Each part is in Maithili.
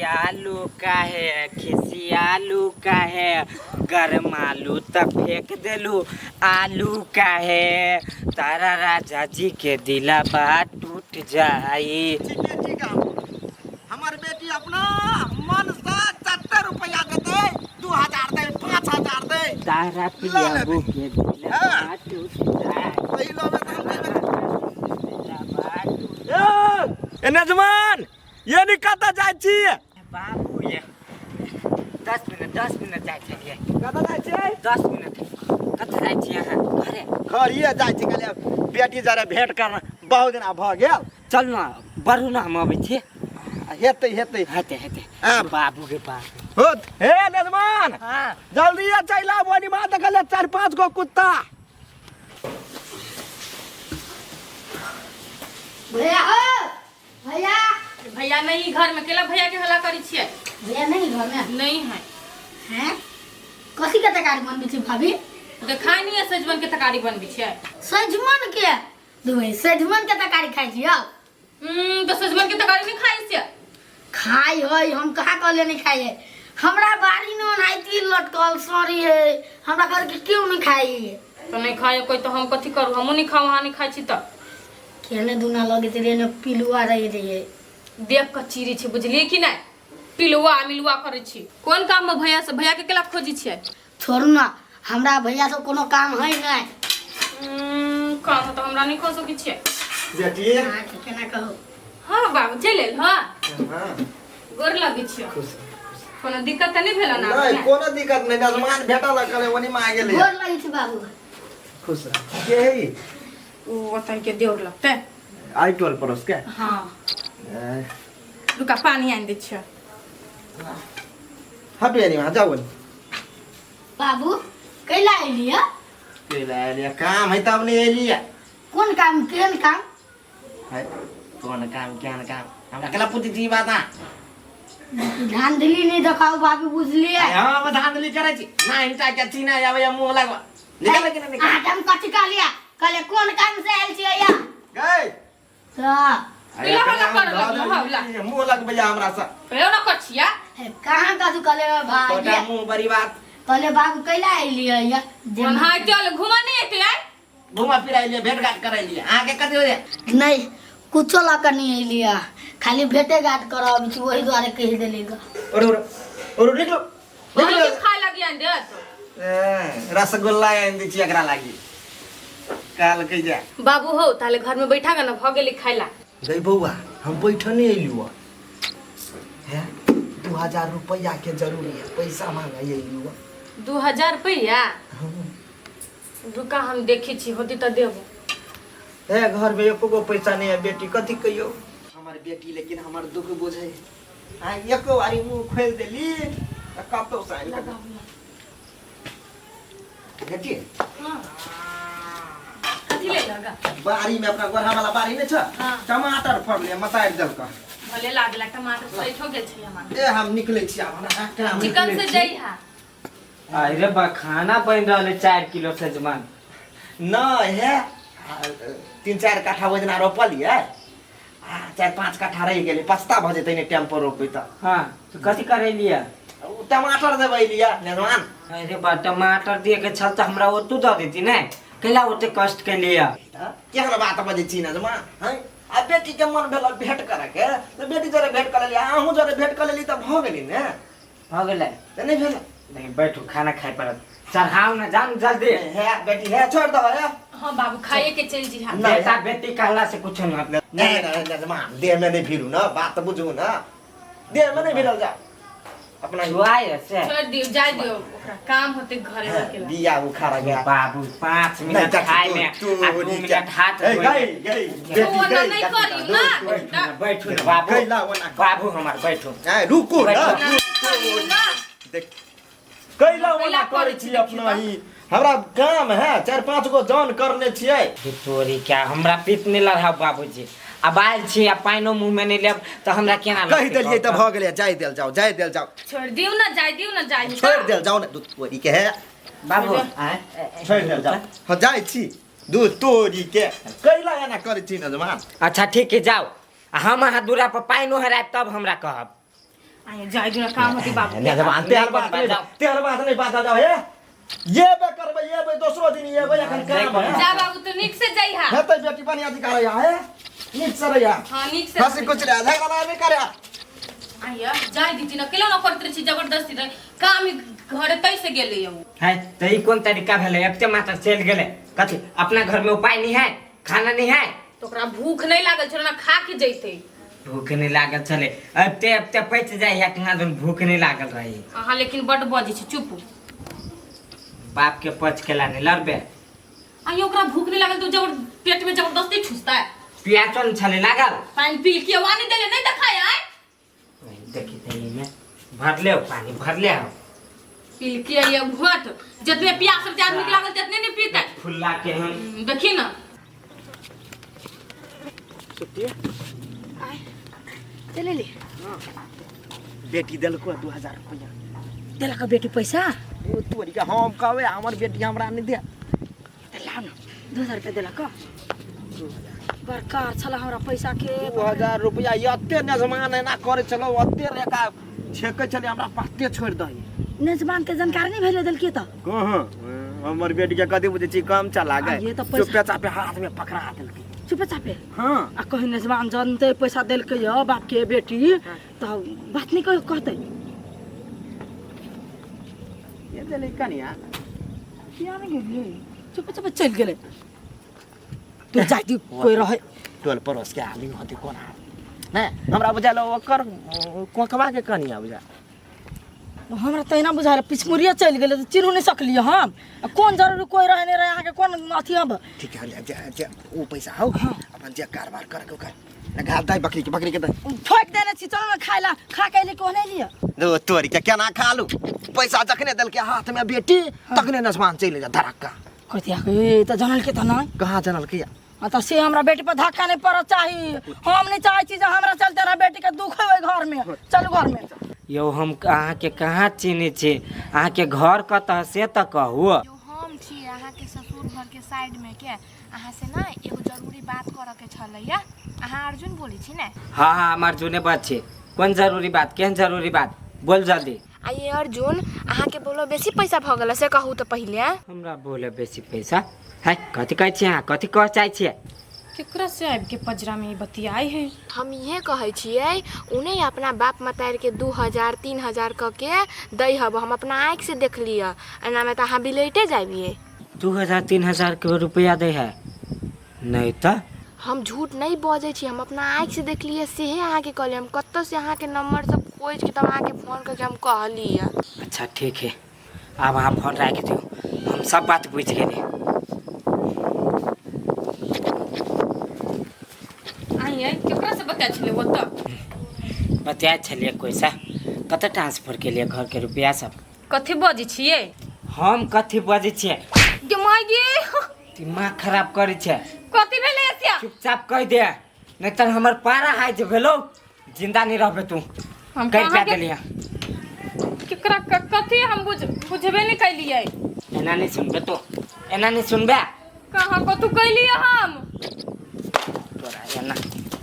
खिसियालू काहे, खिसियालू काहे, गरमालू तऽ फेंक देलू आलू काहे, तारा राजा जी के दिलबा टूट जाई। छी बेटी का हमर बेटी अपना मन से जते रुपया देते, 2000 दे, 5000 दे, तारा लऽ पियाबू लेबै। के दिलबा हाँ। टूट जाई। सही लेबै तऽ हम देबै। दिलबा टूट ए नजमान, ये नी कतऽ जाइ छी? बाबू ये 10 मिनट, 10 मिनट जाइ छलियै। कतऽ जाइ छियै? 10 मिनट। कतऽ जाइ छी अहाँ? घरे? घरिये जाइ छी, कहलियै बेटी जरे भेंट करना बहुत दिन भऽ गेल। चल न, बढ़ू न, हम अबै छी। हेतै, हेतै। हेतै, हेतै। आब। बाबू के बाबू। होत। हे नजमान, हाँ। जल्दी ये चलि आबू, ओनी माँ देखल चारि पाँच गो कुत्ता। भैया हो, भैया। भैया नहीं घर में। केला भैया के हल्ला करी छियै? भैया नहीं घर में? नहीं है। हैं, कथी के तरकारी बनबै छी भाभी? देखाय नहीं है, सजमन के तरकारी बनबै छियै। सजमन के दुबई सजमन के तरकारी खाइ छी अब? तो सजमन के तरकारी नहीं खाइ छियै? खाइ है, हम कहाँ कहले नहीं खाइ है। हमरा बाड़ी में ओनाहिते लटकल सड़ी है, हमरा घर के क्यों नहीं खाइ है। तो नहीं खाए कोई तो हम कथी करू? हमहूँ नहीं खाऊ, अहाँ नहीं खाइ छी तऽ। केने दुना लगैत रहे ने, पिलुआ रही रहे। देख कऽ चीरी छै, बुझलियै कि नहि? पिलुआ मिलुआ करै छी। कोन काम में भैया से, भैया के केला खोजी छियै? छोड़ू ना, हमरा भैया से कोनो काम है नहीं। काम तऽ हमरा नहीं कह सकै छियै। बेटी। अहाँके केना कहू। हाँ बाबू, चलि एल? हाँ। हाँ। गोर लगै छियै। कोनो दिक्कत तऽ नहि भेल ना? नहि, कोनो दिक्कत नहि। नजमान भेटल, कहले ओनी में आ गेलै। गोर लगै छै बाबू। खुश रह। के है ई? ओ ओतन के देवर लगतै। आई टोल पड़ोस के? हाँ। रुका, पानी आनि दै छियै। हटू यानी, वहाँ जाओ। बाबू, कैला एलियै? कैला एलियै? काम है तब नहीं एलियै। कोन काम, केहन काम? है, कोन काम, केहन काम, हमरा केला पूछै छी ई बात अहाँ? धांधली नहीं देखाओ बाबू, बुझलियै? हाँ, धांधली करै छी ना, हिनका के चीना आबै मुँह लगवा निकाल कि ना निकाल। अहाँके हम कथी कहलियै? कहलियै कोन काम से आयल छियै या गई तऽ कैला हल्ला करऽ लगलौ, हौला? मुँह लगबैया हमरा से। कहियो ना कर छियै। हे, कहाँ कथी कहलियै भाई? छोटा मुँह बड़ी बात। कहलियै बाबू, कैला एलियै या? हाँ, चल, घुमा नहीं एते आइ। घुमा फिरा लिए, भेंट घाट करै लिए, अहाँके कथी हो जाए? नहीं, कुछो लऽ कऽ नहीं एलियै, खाली भेटे घाट करऽ अबै छी, ओहि दुआरे कहि देली गऽ। और और और निकलो, निकलो। अहाँके खाय लागी आनि देत। ए, रसगुल्ला आनि दै छी एकरा लागी, कहलकै जा। बाबू हो, ताले घर में बैठा ना, भ गेली खाय ला। गई बौआ, हम बैठने अयलू है, 2000 रुपया के जरूरी है, पैसा मांगे अयलू। 2000 रुपया? रुका, हम देखी छी, होती तऽ देबो। हे, घर में एको गो पैसा नहीं है बेटी, कथी कहियो। हमर बेटी लेकिन हमर दुख बुझे आ एको बारी मुंह खोलि देली तऽ कतौ से आनि कऽ बेटी। कथी ले लगा? बाड़ी में, अपना गोरहा वाला बाड़ी नहीं छ? हाँ। टमाटर फड़ले, मतारि देलक। भले लागला, टमाटर सही हो गेल छै हमार। ए, हम निकलै छी आब, हमरा काम। चिकन से जई हा। अरे बा, खाना बनि रहल है, 4 किलो सजमन। न हे, 3-4 कट्ठा ओहि रोपलियै आ 4-5 कट्ठा रहि गेलै, पछता भऽ जेतै ने टेम्पो रोपबै तऽ। हाँ, तो कथी करेलियै? ओ टमाटर देबै लिअ निर्माण। अरे बा, टमाटर दिए के छल तऽ हमरा ओतू दऽ देती ने, कैला ओते कष्ट केलियै? केहन बात बजै छी नजमा हैं? आ बेटीके मन भेल भेंट करैके तऽ बेटी जरे भेंट कऽ लेली, अहूँ जरे भेंट कऽ लेली तऽ भऽ गेली ने। भऽ गेलै। तऽ नहि भेल? नहीं, बैठू, खाना खाइ पड़त, चढ़ाउ ने, जाउ ने जल्दी। हे बेटी, हे, छोड़ दहो हे। हाँ बाबू, खाइए के चलि जी हा। नहीं। बेटा बेटी कहला से कुछ नहीं होत। नहीं नहीं नजमा, देह में नहीं भिड़ू ना, बात बुझू ना, देह में नहीं भिड़ल जा अपना। छुआए से। छोड़ दियो, जाय दियो, ओकरा काम होते घरे होकेला। बिया उखाड़ा गया। बाबू, 5 नहीं, मिनट चाची, खाए तू- में तू आ दू नीचा। मिनट हाथ ए, धोए गई में। गई तू बेटी ओना गई नहीं चाची, करियो दू- ना। बैठू ना, बैठू ना बाबू। गई ला ओना। बाबू हमार, बैठू। ए, रुकू ना। बैठू। करियो ना। देख कैला ओना कैला करै करै छी छी अपना ही, हमरा काम है, 4-5 गो जन करने छियै। हे तोरी क्या, हमरा पीत नहीं लड़ाओ बाबूजी। अब आयल छी आ पानिओ मुँह में नहीं लेब तऽ हमरा केना कहि लगतै? देलियै तऽ कहू भऽ गेलै, जाय देल जाओ, जाय देल जाओ। छोड़ दियो ना, जाय दियो ना, जाय। छोड़ि देल जाओ ने, दूध तोरी के है। तऽ? बाबू। आँय, छोड़ि देल जाओ, हाँ, जाइ छी। दूध तोरी के कैला एना करै छी नजमान? अच्छा ठीक है, जाओ, आ हम अहाँ दूरा पर पानि ओहरायब तब हमरा कहब। आइ जाय दिना काम होती बाबू ने जब तेहर बात नहीं, तेहर बात नहीं बात जाओ हे। ये बे करबै, ये बे दोसरो दिन ये बे एखन काम है। जा बाबू तू नीक से जइहा। हेतै बेटी बढ़िया अधिकार है, नीक से रहिया। हां नीक से। हंसी कुछ रे झगड़ा नहीं करे। आइया जाय दीदी न केला न करत रही जबरदस्ती रे काम घरे तै से गेले यौ। है त ई कोन तरीका भेलै? एते मात्र चलि गेलै कथी? अपना घर में उपाय नहीं है, खाना नहीं है, तो ओकरा भूख नहीं लागल छल ना खा के जइते। भूख नहीं लागल छले एते एते पच जाय है कहाँ दिन भूख नहीं लागल रही। अहाँ लेकिन बड बजै छी, चुप। बाप के पच केला नहीं लड़बे। आइयो ओकरा भूख नहीं लागल तो जबर पेट में जबरदस्ती ठुसता। प्यासो न छले लागल, पानी पी के वानी देले नहीं देखाय आय। देखी तनी में भर ले पानी, भर ले पी के ये घोट जितने प्यास से आदमी के लागल तितने नहीं पीता। फुल्ला के हम देखी ना सुतिए आय चले ले। बेटी देलको 2000 रुपया देलक बेटी पैसा। ओ तोरी के हम कहबे हमर बेटी हमरा नहीं दे। त लाउ न 2000 रुपया देलक। बड़का छला हमरा पैसा के 2000 रुपया एते नजमान एना करे छलो, ओते रेखा छेके छले हमरा पाते छोड़ दही। नजमान के जानकारी नहीं भेले देलके त कहां हमर बेटी के कथि बुझै छी कम चला गए चुपे चापे हाथ में पकड़ा देलके। चुपे चापे हां। आ कहीं नजमान जानते पैसा देलके य बाप के बेटी त बात नहीं कहते। ये देले कनिया किया नहीं गेलिए, चुपे चापे चल गेले। तू जाति कोई रहे टोल पड़ोस के आदमी होते कोना नै हमरा बुझायल ओकर कोकवा के कनिया बुझा। हमरा तहिना बुझायल पिछमुरिया चलि गेलै त चिन्हू नहीं सकलियै हम। आ कोन जरूरी कोई रहे नहीं रहे अहाँके कोन अथी अब। ठीक है जे जे ओ पैसा हौ अपन जे कारबार कर के ओकर लगा दे बकरी के, बकरी के दे ठोक देने छी। चल न खाइला खा के अइली कोने लिया दो तोरी के केना खा लू पैसा। जखने देलके हाथ में बेटी तखने नसमान चलि जा धड़क्का। कथी के त जानल के त नहीं कहां जानल के आ त से हमरा बेटी पर धक्का नहीं पड़त चाही। हम नहीं चाहै छी जे हमरा चलते हमरा बेटी के दुख होय घर में। चलू घर में। यौ हम अहाँ के कहाँ चिन्है छी? अहाँ के घर कतऽ से त कहू। हम छी अहाँ के ससुर घर के साइड में के अहाँ से ना एगो जरूरी बात करऽ के छलैया। अहाँ अर्जुन बोलै छी ने? हाँ हाँ हम अर्जुने बात छी। कोन जरूरी बात, केहन जरूरी बात बोल जल्दी। आ ये अर्जुन अहाँ के बोलो बेसी पैसा भऽ गेल से कहू तऽ पहिले। हमरा बोले बेसी पैसा है? कथी कहै छी अहाँ, कथी कह चाहै छियै? केकरा से आबि के पजरा में बतियाई है? हम इहे कहै छियै उन्हें अपना बाप मतार के 2000 3000 क के दै हब। हम अपना आँखि से देख लिअ, एना में तऽ अहाँ बिलैटे जाबियै। 2000 3000 के रुपया दै है? नहीं तऽ हम झूठ नहीं बजै छी, हम अपना आँखि से देखलियै सेहे अहाँके कहलियै। हम कतऽ से अहाँके नंबर सब खोजि के तब अहाँके फोन करके हम कहलियै। अच्छा ठीक है, आब अहाँ फोन राखि दियौ, हम सब बात बुझि गेली। आइए केकरा से बतिया छलै ओतऽ? बतिया छलियै कोइसा। कतऽ ट्रांसफर केलियै घर के रुपया सब? कथी बजै छियै? हम कथी बजै छियै? गे माय गे, दिमाग खराब करै छै। कथी भेलै एसिया? चुपचाप कहि दे, नहीं तऽ हमर पारा हाइ जे भेलौ, जिंदा नहीं रहबे तू। हम कहि कहाँ दे देलियै। केकरा कथी हम बुझबे नहीं कैलियै। एना नहीं सुनबे तू, एना नहीं सुनबे। कहाँ कथू कैलियै हम? तोरा एना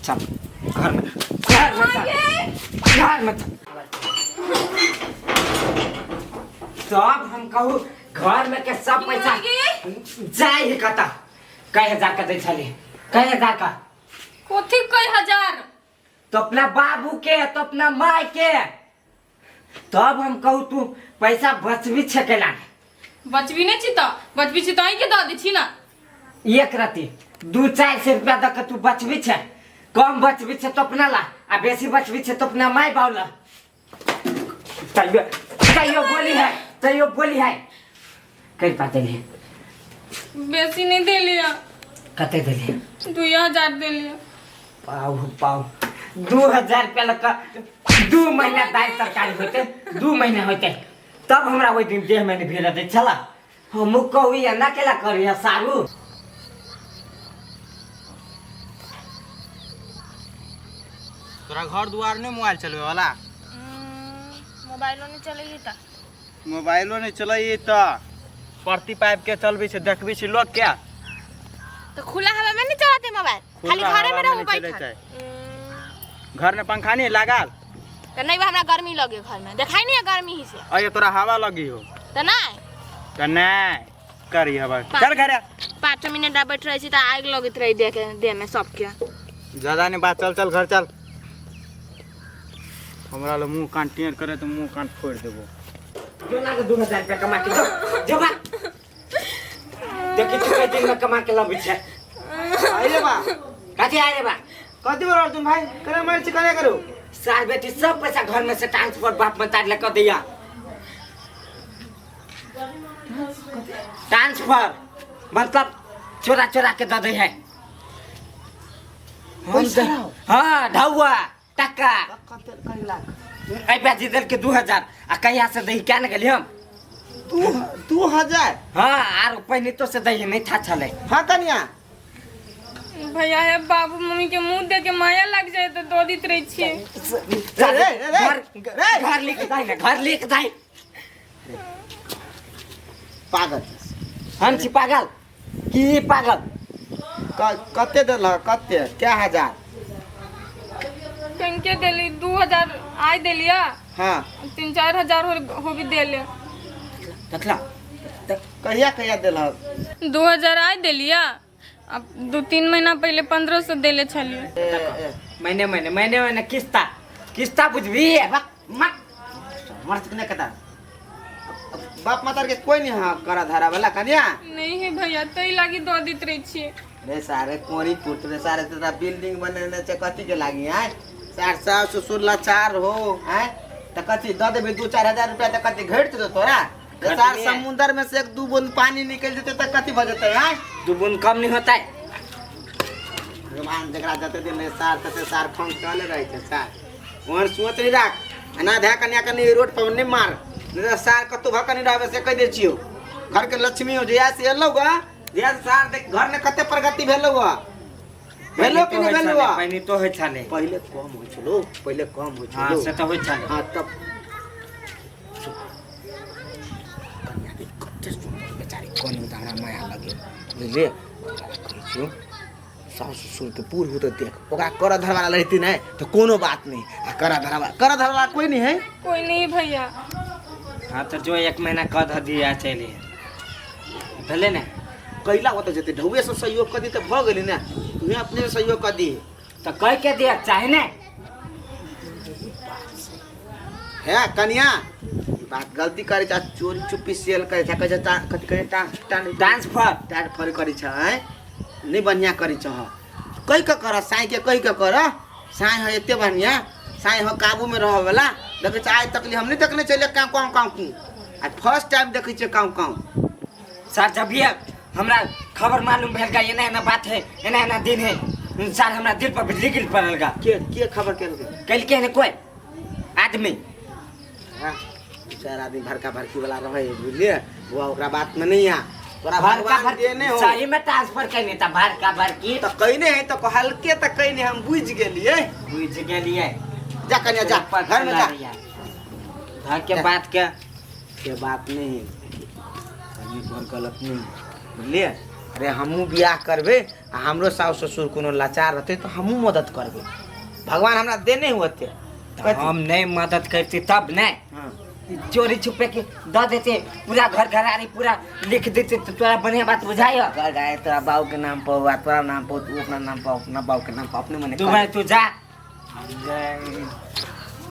चल घर में, घर में चल, घर में चल। तब हम कहू घर में के सब पैसा जाय ही कता। कई हजार का दै छली, कई हजार का? कथी कई हजार? तो अपना बाबू के, तो अपना माय के। तब हम कहू तू पैसा बचबी छे केला? बचबी नहीं छी त, बचबी छी त अहीं के दऽ दै छी ना। एक रति 2-4 सौ रुपया दऽ के तू बचबी छे? कम बचबी छे तो अपना ला, आ बेसी बचबी छे तो अपना माय बाबू ला। तैयो तैयो बोली है, तैयो बोली है। कई बात देलियै? बेसी नहीं देलियै। कते देलियै? 2000 देलियै। पाउ पाउ 2000 रुपया लऽ कऽ 2 महीना दालि तरकारी होतै, 2 महीना होतै तब हमरा ओहि दिन देह में नहीं भेल दै छला। हम कहू एना केला करिया सारू? तोरा घर दुआर नहीं मोबाइल चलबे वाला? मोबाइलो नहीं चलै त। मोबाइलो नहीं चलै त परती पाइप के चलबै छै, देखबै छै लोग के। तो खुला हवा में नहीं चलाते मोबाइल, खाली घरे में रहू बैठल। घर में पंखा नहीं लागल? त नहीं बा हमरा गर्मी लगे घर में देखाई नहीं है गर्मी ही से। अरे तोरा हवा लगी हो त नहीं त नहीं करी हवा चल घरे। 5 मिनट बैठ रहे छी त आग लगैत रही देह के देह में सबके। ज्यादा नहीं बात, चल चल घर चल। हमरा ल मुंह कान टेढ़ करे तो मुंह कान फोड़ देबो। जो ना के 2000 रुपया कमा के जो जो बा देखी तू कई दिन में कमा के लबी छे। आइरे बा कथी आइरे बा कथी बोल अर्जुन भाई करे मर छी कने करू सार बेटी सब पैसा घर में से ट्रांसफर बाप मतार ले क दिया। ट्रांसफर मतलब चोरा चोरा के the they है। हाँ ढौआ टका ऐ पैसे देल के 2000 आ कहिया से दही क्या न गेली हम 2000। हाँ आर पहिने तो से दही नहीं था छले। हाँ कनिया भैया है बाबू मम्मी के मुंह देख के माया लग जाए तो दो दित रही छी। घर लेके जाए ना घर लेके जाए। पागल हम छी पागल की पागल कते देल कते क्या हजार कंके देली 2000 आइ देलिया। हाँ 3-4 हजार हो भी देले। देखला कहिया कहिया देल 2000 आइ देलिया। अब 2-3 महीना पहले 1500 देले छलिए। महीने महीने महीने महीने किस्ता किस्ता बुझबी मत मर्द ने कता बाप माता के कोई नहीं। हाँ करा धारा वाला कन्या नहीं है भैया तई लागी दो दित रही छी। रे सारे कोरी पुट रे सारे तोरा बिल्डिंग बनेने छे कथी के लागी आय सार सास ससुर लाचार हो आय त कथी the देबे 2-4 हजार रुपया त कथी घट जेतो तोरा। रे सार समुंदर में से 1-2 बूंद पानी निकल जेते त कथी भ जेते आय 2 बूंद कम नहीं होता है। भगवान जकरा जते दिन रे सार तते सार फोन चले रहे छे सार ओहन सोच नहीं राख अना ध्या कन्या कनी रोड पर नहीं मार नहीं सार कतौ भ कनी रहबे से कह दे छियो। घर के लक्ष्मी हो जया से एलौ गा जया सार देख घर ने कते प्रगति भेलौ गा भेलो कि नहीं भेलो। पहिने तो होय छले पहिले कम होय छलो पहिले कम होय छलो। हां से त होय छले। हां तब कन्या के कते सुंदर बेचारी कोन त हमरा माया लगे बुझलिए। कहै छियो सास ससुर के पूर हो त देख ओकरा कर धरवाला रहती नहीं तो कोनो बात नहीं। आ कर धरवाला कोई नहीं है कोई नहीं भैया। हाँ तो जो 1 महीना कह दिया चले भले ने कैला होता जते ढौए से सहयोग कर दी त भ गेली ना तुहे अपने से सहयोग कर दी त कह के दिया चाहे ने है कन्या ई बात गलती करे छ चोरी चुप्पी सेल करे छ कहे कथि करे ट्रांसफर ट्रांसफर करे छ हैं नहीं बढ़िया करे छ। कहि के कर साई के कहि के कर साई है एते बढ़िया साई हो काबू में रह वाला देखे छ आइ तकली हम नहीं देखने चले काव काव काव कू आ फर्स्ट टाइम देखे छ काव काव। सर जब ये हमरा खबर मालूम भेल गा एना एना बात है एना एना दिन है सर हमरा दिल पर बिजली गिर पड़ल गा। के खबर केलकै केलकै ने कोई आदमी। हां चार आदमी भड़का भड़की वाला रहे बुझलिए वो ओकरा बात में नहीं आ तोरा भगवान देने हो सही में ट्रांसफर कइने त भड़का भड़की त कइने है त कहलके त कइने हम बुझ गेलिए बुझ गेलिए। जा कन्या जा घर में जा घर के बात के बात नहीं कन्या तोहर गलत नहीं बुझलिए। अरे हमहूँ बियाह करबे आ हमरो सास ससुर कोनो लाचार रहते तो हमहूँ मदद करबे भगवान हमरा देने होते हम नहीं मदद करती तब नहीं। हाँ। चोरी छुपे के the देते पूरा घर घरारी पूरा लिख देते तो तोरा बढ़िया बात बुझाइयो। घर गाय तोरा बाबू के नाम पर हुआ तोरा नाम पर तू अपना नाम पर अपना बाबू के नाम पर अपने मने तू भाई तू जा।